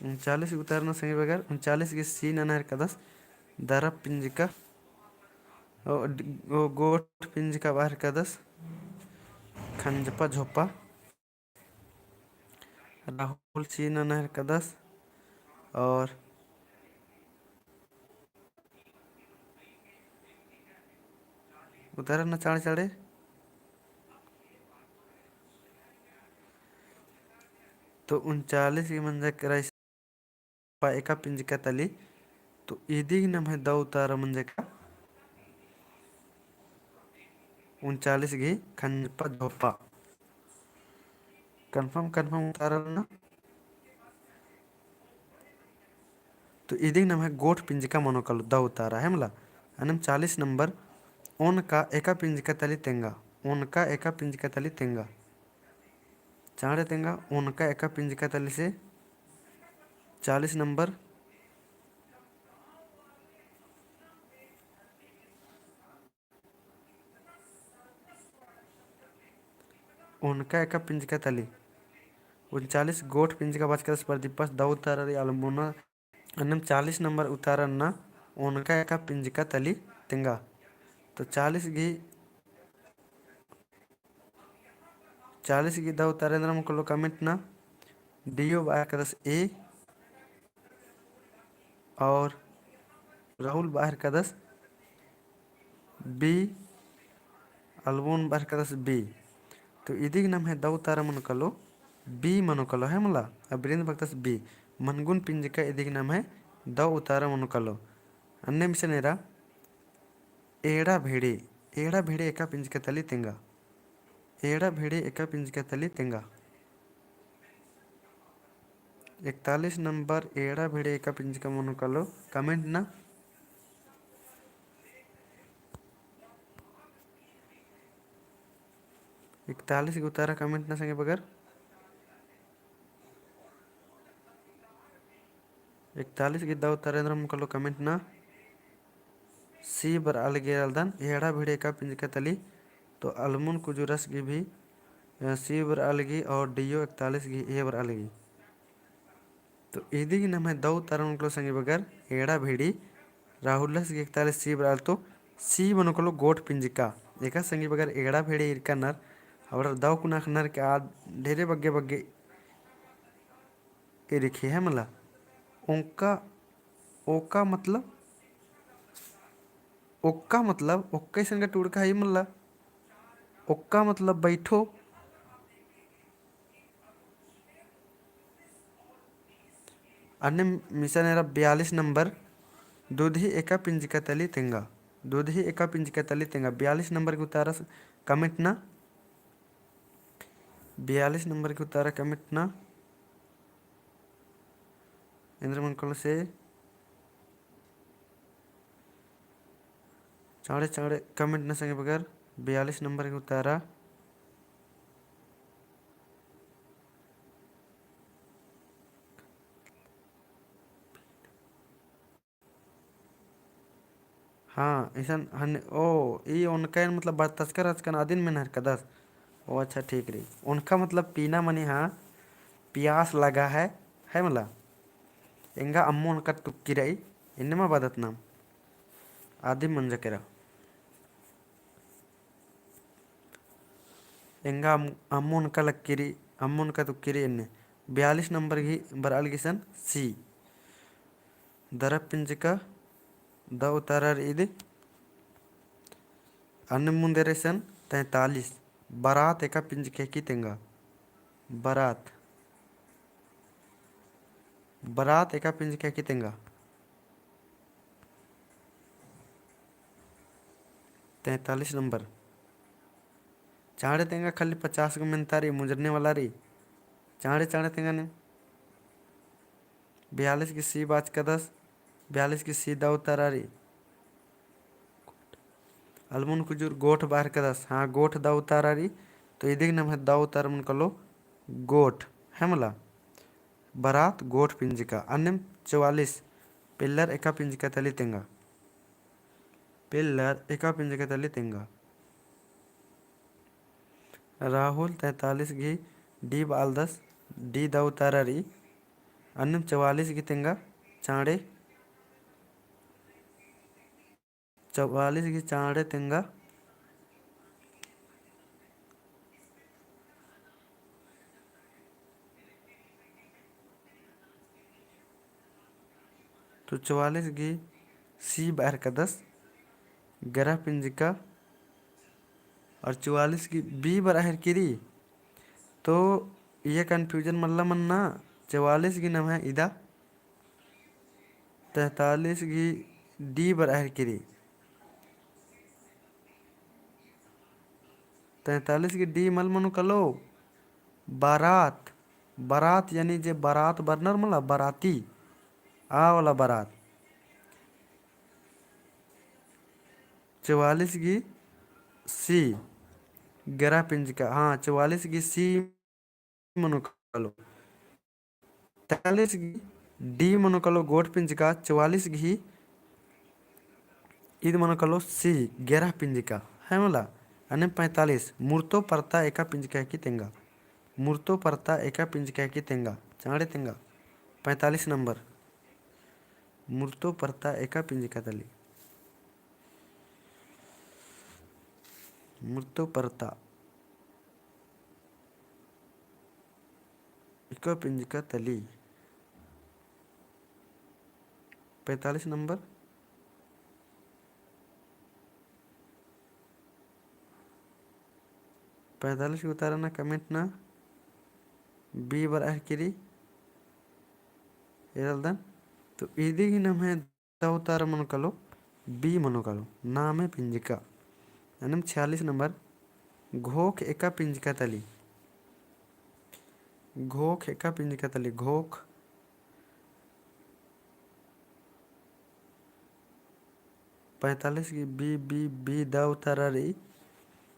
उनचालीस गही उतारा नना संगी बगर, उनचालीस गही C नना हेरकदस, दरब पिंजका, ओ, ड-, ओ, गोठ पिंजका बअर कदस, खंजपा झोपा। राहुल C नना हेरकदस और उतारा नना चाँड़े चाँड़े। तो उनचालीस गही मंजा केरा पा एका पिंजका तली। तो इदी गही नम्है दौ उतारा मंजा केरा उनचालीस गही खंजपा झोपा। Confirm, confirm उतारा नना। तो इदी गही नम्है गोठ पिंजका मनो कालो दौ उतारा है मला। अन्नेम चालीस नंबर ओनका एका पिंजका तली तेंगा। ओनका एका पिंजका तली तेंगा। चाँड़े तेंगा ओनका एका पिंजका तली से चालीस नंबर। ओनका एका पिंजका तली। उनचालीस गोठ पिंजका बाचकदस प्रदीपस दौ उतारा रई अलमुना। अन्नेम चालीस नंबर उतारा नना ओनका एका पिंजका तली तेंगा। तो चालीस गही, चालीस गही दौ उतारा एन्दरा मनो कालो comment नना। D O बअर कदस A और राहुल बअर कदस B, अलबोन बअर कदस B। तो इदी गही नम्है दौ उतारा मनो कालो B मनो कालो है मला, अबरिन बअर कदस B। मनगुन पिंजका इदी गही नम्है दौ उतारा मनो कालो। अन्नेम इसन एरा एड़ा भेड़े, एड़ा भेड़े एका पिंजका तली तेंगा। एड़ा भेड़े एका पिंजका तली तेंगा। इकतालीस नंबर एड़ा भेड़े एका पिंजका मनो कालो comment नना। इकतालीस गही उतारा comment नना संगे बगर। इकतालीस गही दौ उतारा एन्दरा मनो कालो comment नना। C बरआ लगी रअदन, एड़ा भेड़े एका पिंजका तली। तो अलमुन कुजूरस गही भी सी बरआ लगी और डीओ इकतालीस गही ए बरआ लगी। तो इदी गही नम्है दौ उत्तर मनो कालो संगी बगर एड़ा भेड़ी। राहुलस गही इकतालीस सी बरआ लगी तो सी मनो कालो गोट पिंजका। एका संगी बगर एड़ा भेड़ी इरका नर, अबड़र दौ कुना ख़न्नर के आ ढेरे बग्गे बग्गे इरखी है मला। ओंका, ओका मतलब, ओक्का मतलब, ओक्का इसन का टूड़का है मला। ओक्का मतलब बैठो। अन्ने मिसन एरा बयालीस नंबर, दुधी एका पिंजका तली तेंगा। दुधी एका पिंजका तली तेंगा। बयालीस नंबर के उत्तरा comment ना। बयालीस नंबर के उत्तरा comment ना। एन्देर मनो कालो से चाँड़े चाँड़े comment ना संगी बगर बयालीस नंबर के उत्तरा। हाँ, इसन हन, ओ, ई ओनकन मतलब बरतचका रहचकन अदिन मेनहरकदस। ओ, अच्छा, ठीक रई। ओनका मतलब पीना मनी, हाँ, पियास लगा है, है मला। एंगा अम्मो ओनका तुक्की रई, एन्ने मा बअदत नाम। अदिन मंजा केरा। एंगा अम-, अम्मो ओनका लक्की रई, अम्मो ओनका तुक्की रई एन्ने। बयालीस नंबर गही बरआ लगी सन सी। दरा पिंजका दौ उत्तरा रई इदी। अन्ने मुन्देर सन तैंतालीस। बरात एका पिंजका हिकी तेंगा। बरात। बरात एका पिंजका हिकी तेंगा। तैंतालीस नंबर। चाँड़े तेंगा खाली पचास गो मेन्ता रई, मुंजरने वाला रई। चाँड़े, चाँड़े तेंगा ने। बयालीस गही सी बाचकदस, बयालीस गही सी दौ उत्तरा रई। अलमुन कुजूर गोठ बअरकदस, हाँ, गोठ दौ उत्तरा रई। तो इदी गही नम्है दौ उत्तर मनो कालो गोठ, है मला। बरात गोठ पिंजका। अन्नेम चौवालीस, पेल्लर एका पिंजका तली तेंगा। पेल्लर एका पिंजका तली तेंगा। राहुल तैंतालीस गही डी बआलदस, डी दौ उत्तरा रई। अन्नेम चौवालीस गही तेंगा चाँड़े, चौवालीस गही चाँड़े तेंगा। तो चौवालीस गही सी बअरकदस, गरा पिंजका, और चौवालीस गही बी बरआ हेलरकी रई। तो ये confusion मल्ला मन्ना, चौवालीस गही नम्है इदा, तैंतालीस गही डी बरआ हेलरकी रई। तैंतालीस गही डी मल मनो कालो, बरात। बरात यानी जे बरात बरनर मला, बराती, आ वाला बरात। चौवालीस गही सी, गरा पिंजका, हाँ, चौवालीस गही सी मनो कालो। तैंतालीस गही डी मनो कालो गोट पिंजका, चौवालीस गही ईद मनो कालो सी, गरा पिंजका, है मला। अन्नेम पैंतालीस, मुर्तो परता एका पिंजका हिकी तेंगा। मुर्तो परता एका पिंजका हिकी तेंगा, चाँड़े तेंगा। पैंतालीस नंबर। मुर्तो परता एका पिंजका तली। मुर्तो परता एका पिंजका तली। पैंतालीस नंबर। पैंतालीस गही उत्तरा ना comment ना। बी बरआ हेलरकी रई। एरलदन। तो इदी गही नम्है दौ उत्तरा मनो कालो, बी मनो कालो, नामे पिंजका। अन्नेम छियालीस नंबर, घोख एका पिंजका तली। घोख एका पिंजका तली, घोख। पैंतालीस गही बी, बी, बी दौ उत्तरा रई।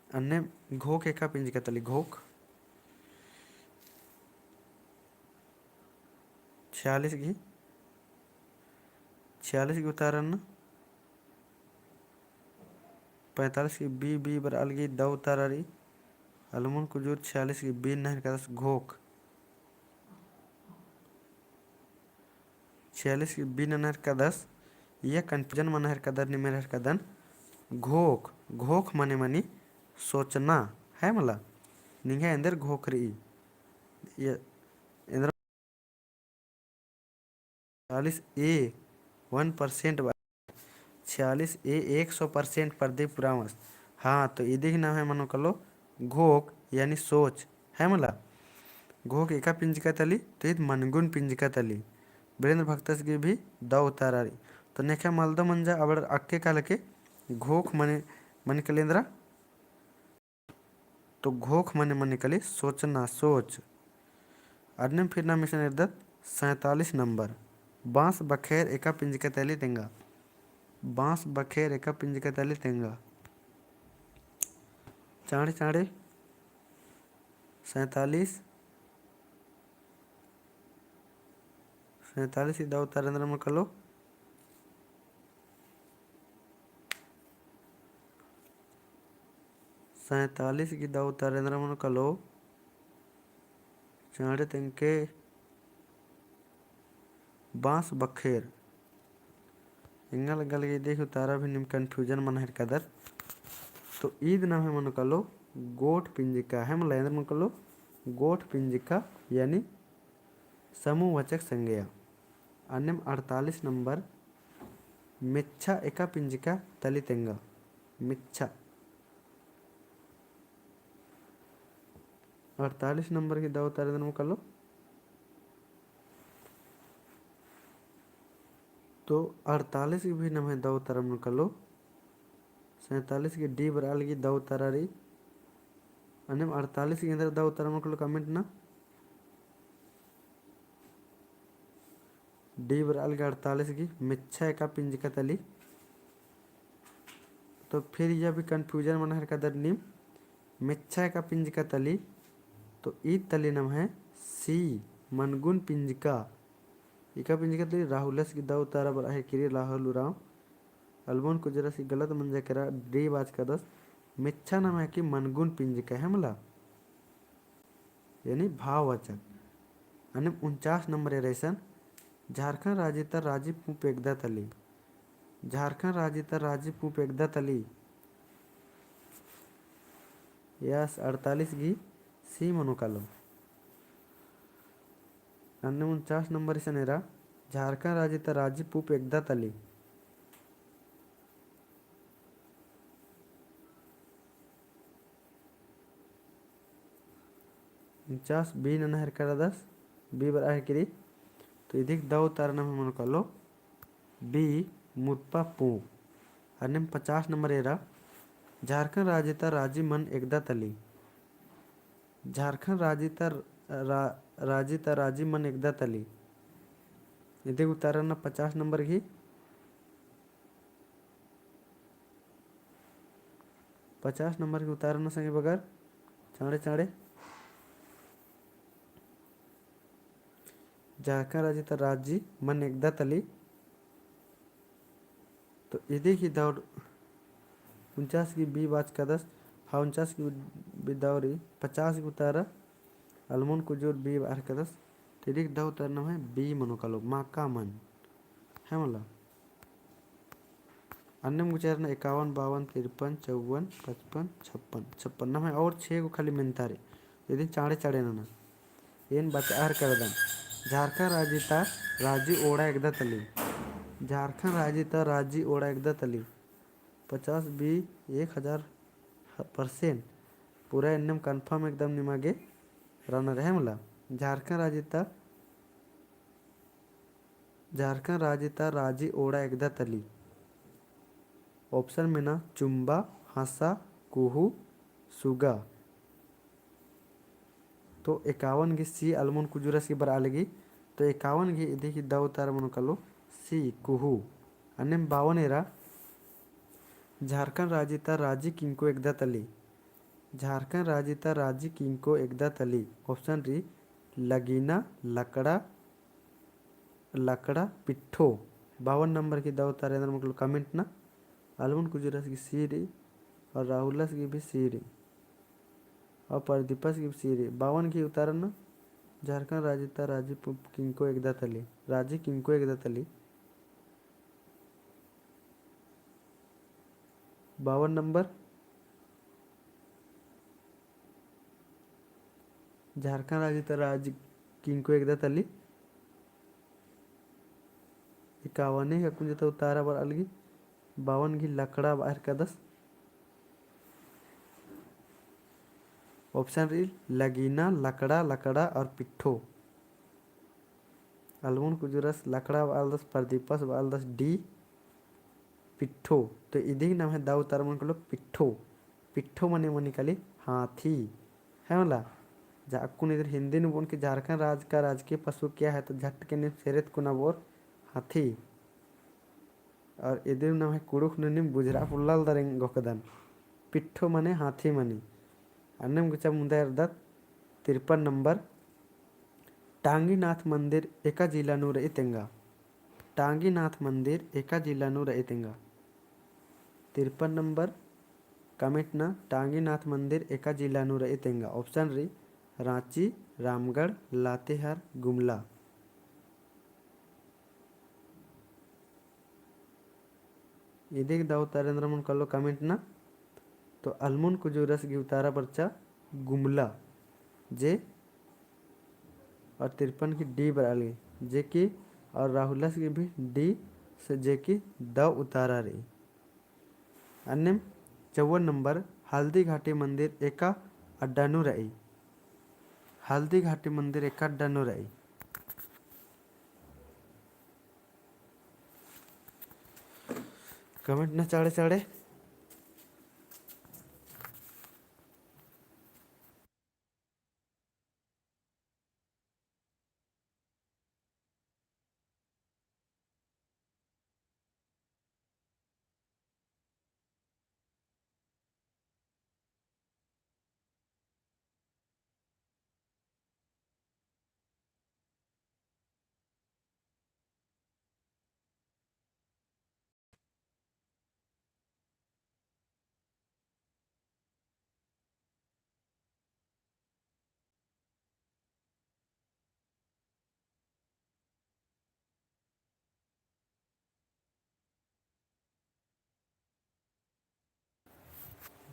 अन्नेम घोख एका पिंजका तली, घोख। छियालीस गही, छियालीस गही उत्तरा ना। पैंतालीस गही बी, बी बरआ लगी दौ उत्तरा रई। अलमुन कुजूर छियालीस गही B नना हेरकदस घोख। छियालीस गही B नना हेरकदस, इया confusion मना हेरकदर नीम एरा हेरकदन घोख, घोख मने मनी सोचना, है मला? निंग्है एन्देर घोख रई। इया एन्देर छियालीस A one percent बा-, छियालीस A एक सौ percent परदी पुरावस। हाँ, तो इदी ही नम्है मनो कालो घोख, यानी सोच, है मला? घोख एका पिंजका तली, तो ईद मनगुन पिंजका तली। वीरेंद्र भगतस गही भी दौ उतारा रई। तो नेखा मलदो मंजा अबड़र अक्के कालके घोख मने, मने काली एन्दरा तो घोख मने मने काली सोचना, सोच। अन्नेम फिर नाम इसन एरदत सैंतालीस नंबर। बांस बखेर एका पिंजका तली तेंगा। बांस बखेर एका पिंजका तली तेंगा। चाँड़े चाँड़े। सैंतालीस। सैंतालीस गही दौ उतारा एन्दरा मनो कालो। सैंतालीस गही दौ उतारा एन्दरा मनो कालो। चाँड़े तेंगके बांस बखेर। एंगा लग्गा लगी इदी ही उतारा भी नीम confusion मना हेरकदर। तो ईद नम्है मनो कालो गोट पिंजका, है मला? एन्दर मनो कालो गोट पिंजका, यानी समूहवाचक संज्ञा। अन्नेम अड़तालीस नंबर, मेच्छा एका पिंजका तली तेंगा। मेच्छा। अड़तालीस नंबर गही दौ उतारा एन्दर मनो कालो। तो अड़तालीस गही भी नम्है दौ उतारा मनो कालो। सैंतालीस गही D बरआ लगी दौ उतारा रई। अन्नेम अड़तालीस गही एन्दर दौ उतारा मनो कालो comment ना। D बरआ लगी अड़तालीस गही, मेच्छा एका पिंजका तली। तो फिर इया भी confusion मना हेरकदर नीम, मेच्छा एका पिंजका तली, तो ईद तली नम्है C, मनगुन पिंजका। एका पिंजका तली राहुलस गही दौ उतारा बरआ हेरकी रई, राहुल उराँव। अलमुन कुजूरस गही गलत मंजा केरा, D बाचकदस, मेच्छा नम्है कि मनगुन पिंजका, है मला? यानी भाववाचक। अन्नेम उनचास नंबर एरा इसन, झारखंड राजी ता राजी पूँप एकदा तली। झारखंड राजी ता राजी पूँप एकदा तली। Yes, अड़तालीस गही C मनो कालो। अन्नेम उनचास नंबर इसन एरा, झारखंड राजी ता राजी पूँप एकदा तली। उनचास B नना हेरकदस, B बरआ हेरकी रई। तो इदिक दौ उतारा नम्है मनो कालो B, मुरपा पूँप। अन्नेम पचास नंबर एरा, झारखंड राजी ता राजी मन एकदा तली। झारखंड राजी ता रा-, राजी ता राजी मन एकदा तली। इदिक उतारा ना पचास नंबर गही। पचास नंबर गही उतारा ना संगी बगर, चाँड़े चाँड़े। झारखंड राजी ता राजी मन एकदा तली। तो इदिक ही दौ उनचास गही B बाचकदस, हाँ, उनचास गही B दौ रई, पचास गही उतारा अलमुन कुजूर B बरआ हेरकदस, तो इदिक दौ उतारा नम्है B मनो कालो, माका मन। है मला? अन्नेम गुचा एरा ना एकावन, बावन, तिरपन, चौवन, पचपन, छप्पन, छप्पन। नम्है और छे गो खाली मेन्ता रई। इदिन चाँड़े चाँड़े नना। एन बचआ हेरकदन। झारखंड राजी ता राजी ओड़ा एकदा तली। झारखंड राजी ता राजी ओड़ा एकदा तली। पचास B एक हजार percent। पूरा एन्नेम confirm एकदम निमा गे रअनर, है मला। झारखंड राजी ता झारखंड राजी ता राजी ओड़ा एकदा तली। Option मेना चुम्बा, हंसा, कुहू, सुगा। तो एकावन गही C अलमुन कुजूरस गही बरआ लगी। तो एकावन गही इदिक ही दौ उतारा मनो कालो C, कुहू। अन्नेम बावन एरा, झारखंड राजी ता राजी किंको एकदा तली। झारखंड राजी ता राजी किंको एकदा तली। Option रई लगीना, लकड़ा, लकड़ा, पिट्ठो। बावन नंबर गही दौ उतारा एन्देर मनो कालो comment ना। अलमुन कुजूरस गही C रई और राहुलस गही भी C रई। और प्रदीपस गही C रई। बावन गही उतारा नू झारखंड राजी ता राजी पु-, किंको एकदा तली। राजी किंको एकदा तली। बावन नंबर। झारखंड राजी ता राजी किंको एकदा तली। इक्यावन ही अक्कुन जता उतारा बरआ लगी। बावन गही लकड़ा बअर कादस। Option रई लगीना, लकड़ा, लकड़ा और पिट्ठो। अलमुन कुजूरस लकड़ा बआलदस, प्रदीपस बआलदस D पिट्ठो। तो इदिग नम्है दव उतारा मनो कालो पिट्ठो। पिट्ठो मने मनी काली हाथी। है मला? जा अक्कुन इधर हिंदी नू बओन कि झारखंड राज्य का राजकीय पशु क्या है, तो झट के नीम सेरेत कुना बओर हाथी। और इदिन नम्है कुँड़ुख़ नू नीम बुझुरआ पोल्ला लगदर एंगोकदन। पिट्ठो मने हाथी मनी। अन्नेम गुचा मुन्दा एरदत तिरपन नंबर। टांगीनाथ मंदिर एका जिला नू रई तेंगा। टांगीनाथ मंदिर एका जिला नू रई तेंगा। तिरपन नंबर comment ना, टांगीनाथ मंदिर एका जिला नू रई तेंगा। Option रई राँची, रामगढ़, लातेहार, गुमला। इदिग दव उतारा एन्दरा मनो कालो comment ना। तो अलमुन कुजूरस गही उतारा बरचा गुमला, जे और तिरपन गही D बरआ लगी, जे कि और राहुलस गही भी D से, जे कि दव उतारा रई। अन्नेम चौवन नंबर, हल्दी घाटी मंदिर एका अड्डा नू रई। हल्दी घाटी मंदिर एका अड्डा नू रई। Comment ना चाड़े चाड़े।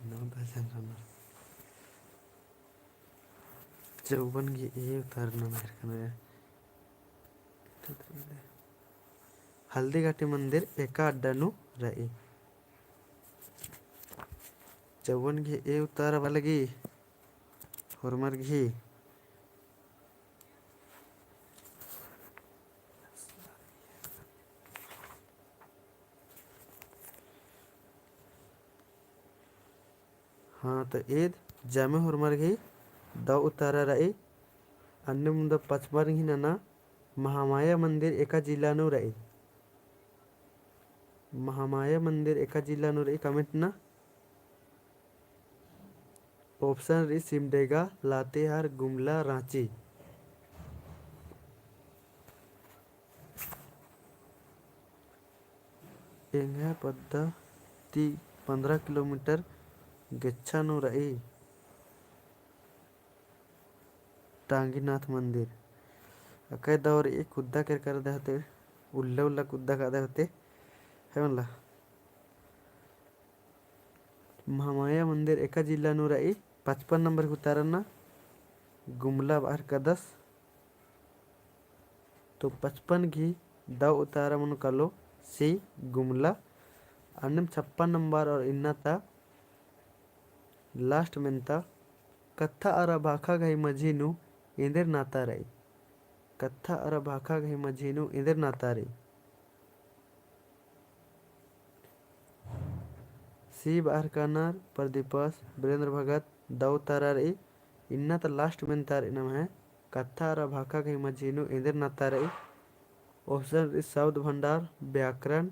नौ दस जन रअनर। चौवन गही ए उतारा नम्है एरकन। हल्दी घाटी मंदिर एका अड्डा नू रई। चौवन गही ए उतारा बआ लगी। होरमर गही। हाँ, तो एद जामे होरमर गही दव उतारा रई। अन्ने मुन्दा पचपन गही नना, महामाया मंदिर एका जिला नू रई। महामाया मंदिर एका जिला नू रई, comment ना। Option रई सिमडेगा, लातेहार, गुमला, राँची। एंग्है पद्दा ती पन्द्रह किलोमीटर गेच्छा नू रई। टांगीनाथ मंदिर। अकय दौर ई कुद्दा केरका रअदय होते, उल्ला उल्ला कुद्दा कादय होते, है मला। महामाया मंदिर एका जिला नू रई, पचपन नंबर गही उतारा ना गुमला बअर कादस। तो पचपन गही दव उतारा मनो कालो C गुमला। अन्नेम छप्पन नंबर और इन्ना ता last मेन्ता, कत्था अरा भाखा गही मझी नू एन्देर नाता रई। कत्था अरा भाखा गही मझी नू एन्देर नाता रई। C बअर कानर प्रदीपस, वीरेंद्र भगत, दव उतारा रई। इन्ना ता last मेन्ता रई नम्है, कत्था अरा भाखा गही मझी नू एन्देर नाता रई। Option रई शब्द भंडार, व्याकरण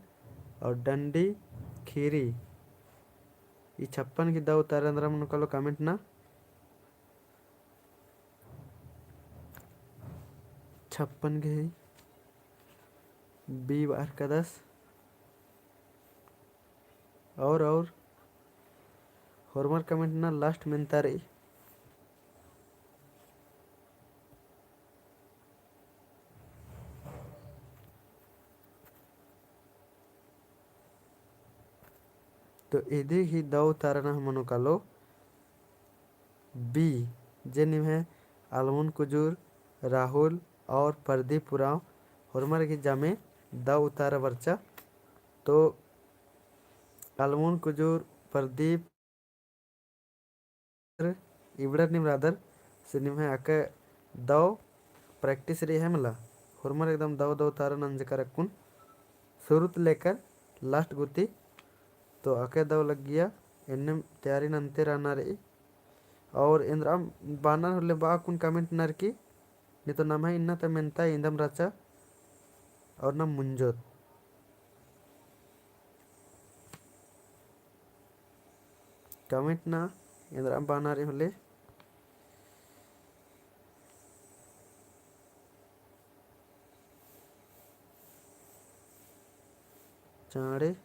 और डंडी खीरी। ई छप्पन गही दव उतारा एन्दरा मनो कालो comment ना। छप्पन गही B बअर कादस। और, और होरमर comment ना last मेन्ता रई। तो इदी ही दव उतारा नम्है मनो कालो B, जे निम्है अलमुन कुजूर, राहुल और प्रदीप उराँव होरमर गही जामे दव उतारा बरचा। तो अलमुन कुजूर, प्रदीप, इबड़र नीम रअदर से निम्है अकय दव practice रई है मला। होरमर एकदम दव दव उतारा नंजकर अक्कुन शुरू ती लेकर last गुती। तो अकय दव लग्गिया एन्नेम तैयारी नन्ते रअना रई। और एन्दरा बअनर होले बआ अक्कुन comment ननर की, नी तो नम्है इन्ना ता मेन्ता इन्दम रहचा और नम मुंजोत। Comment नना एन्दरा बअनर होले। चाँड़े।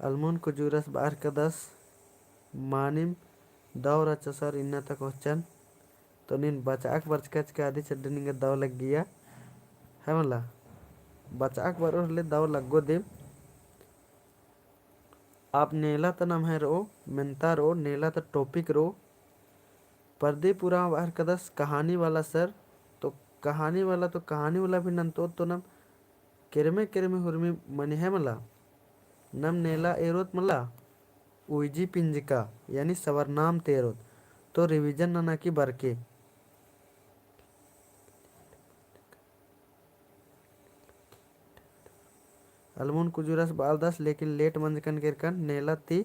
अलमुन कुजूरस बअर कदस, मानिम दव रहचा सर इन्ना ता question। तो नीन बचआक बरचका चिका अदी चड्डे निंगा दव लग्गिया। है मला? बचआक बरओर होले दव लग्गो दिम। अब नेला ता नम्है रओ, मेन्ता रओ, नेला ता topic रओ। प्रदीप उराँव बअर कदस कहानी वाला सर, तो कहानी वाला, तो कहानी वाला भी नन्तोत तो नम केरमे केरमे हुरमी मनी है मला। नम नेला एरोत मला, उइजी पिंजका, यानी सवरनाम ती एरोत, तो revision नना की बरके। अलमुन कुजूरस बआलदस, लेकिन late मंजकन केरकन, नेला ती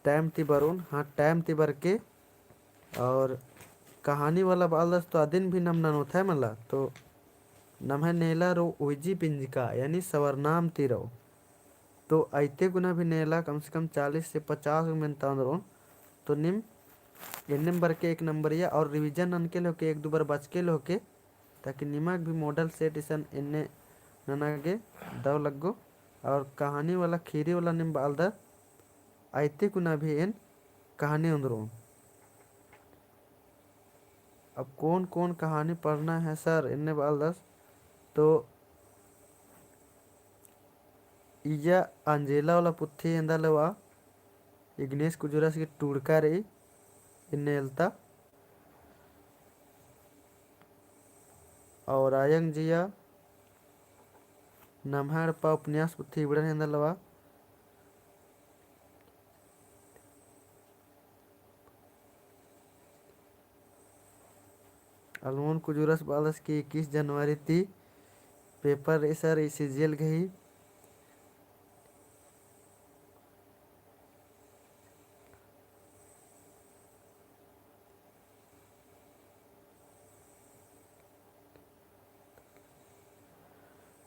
time ती बरओन, हाँ, time ती बरके। और कहानी वाला बआलदस तो अदिन भी नम ननोत है मला, तो नम्है नेला रओ उइजी पिंजका, यानी सवरनाम ती रओ। तो अइते कुना भी नेला कम से कम चालीस से पचास गो मेन्ता ओन्द्रओन, तो नीम एन्नेम बरके एक नंबरिया और revision ननके लेहोके, एक दू बार बचके लेहोके, ताकि निमाग भी model set इसन एन्ने नना गे दव लग्गो। और कहानी वाला, खीरी वाला नीम बआलदर, अइते कुना भी एन कहानी ओन्द्रओन। अब कौन कौन कहानी पढ़ना है सर, एन्ने बआलदस, तो इया अंजेला वाला पुथी एन्दा लवा, इग्नेस कुजूरस गही टूड़का रई, एन्ने एलता। और आयंग जिया नम्है एड़पा उपन्यास पुथी इबड़न एन्दा लवा। अलमुन कुजूरस बआलदस कि इक्कीस जनवरी ती paper रई सर ई CGL गही।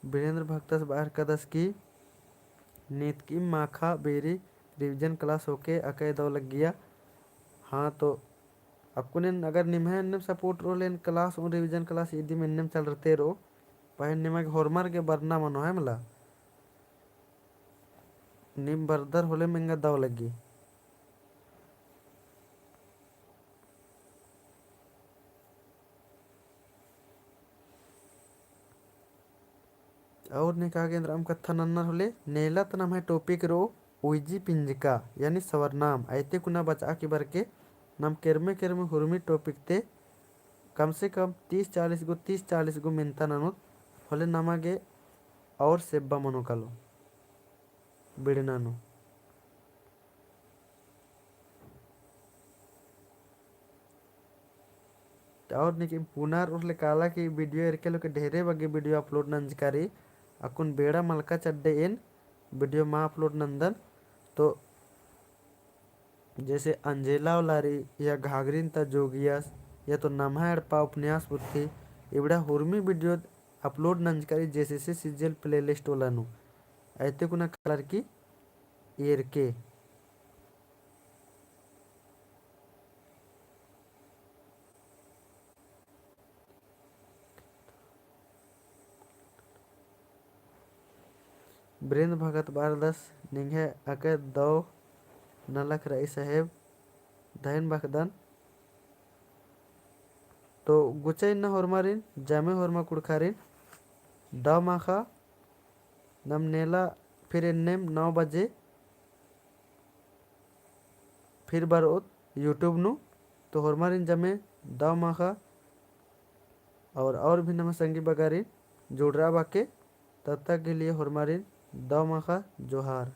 बीरेंद्र भक्तस बअर कदस कि नीतकी माखा बेरी revision class होके अकय दव लग्गिया। हाँ, तो अक्कुन एन अगर निम्है एन्नेम support रओ होले एन class ओन, revision class इदिम एन्नेम चलरते रओ, पहें निमा गे होरमर गे बरना मनो है मला। नीम बरदर होले एंगा दव लग्गी। और नेका गे एन्दरम कत्था नन्नर होले, नेला ता नम्है topic रओ उइजी पिंजका, यानी सवरनाम। अइते कुना बचआ की बरके नम केरमे केरमे हुरमी topic ती कम से कम तीस चालीस गो, तीस चालीस गो मेन्ता ननोत होले नमा गे और सेब्बा मनो कालो। बिड़ना नू। और निकिम पुनार उरले काला कि video एरके लोके ढेरे बग्गे video upload नंजकारी। अक्कुन बेड़ा मलका चड्डे एन video मा upload नंदन। तो जैसे अंजेला वाला रई या घाघरिन ता जोगियस या तो नम्है एड़पा उपन्यास पुथी, इबड़ा हुरमी video upload नंजकारी JCC CGL playlist वाला नू। अइते कुना कालर की एरके। बिरेंद्र भगत बारदस निंग्है अकय दव नलख रई साहेब, धइन बअदन। तो गुचा इन्ना होरमारिन, जमे होरमा कुँड़ुख़ारिन दव माख़ा, नम नेला फिर एन्नेम नौ बजे फिर बरओत YouTube नू। तो होरमारिन जमे दव माख़ा और, और भी नम्है संगी बगारिन जुड़रआ बाके। तब तक के लिए होरमारिन दव माख़ा जोहार।